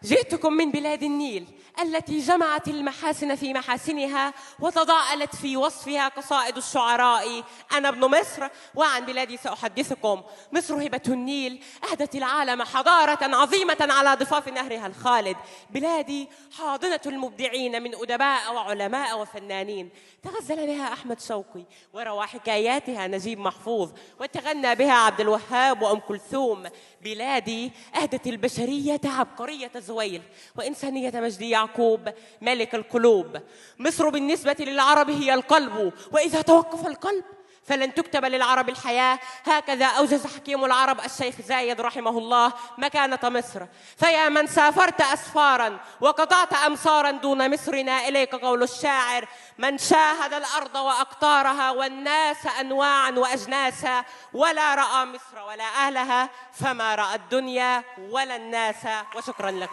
جئتكم من بلاد النيل التي جمعت المحاسن في محاسنها وتضاءلت في وصفها قصائد الشعراء. أنا ابن مصر وعن بلادي سأحدثكم. مصر هبة النيل أهدت العالم حضارة عظيمة على ضفاف نهرها الخالد. بلادي حاضنة المبدعين من أدباء وعلماء وفنانين تغزل بها أحمد شوقي وروى حكاياتها نجيب محفوظ وتغنى بها عبد الوهاب وأم كلثوم. بلادي أهدت البشرية عبقرية زويل وإنسانية مجدي يعقوب ملك القلوب. مصر بالنسبة للعرب هي القلب، وإذا توقف القلب فلن تكتب للعرب الحياة. هكذا أوجز حكيم العرب الشيخ زايد رحمه الله مكانة مصر. فيا من سافرت أسفارا وقطعت أمصارا دون مصرنا، إليك قول الشاعر: من شاهد الأرض وأقطارها والناس أنواعا وأجناسا ولا رأى مصر ولا أهلها فما رأى الدنيا ولا الناس. وشكرا لكم.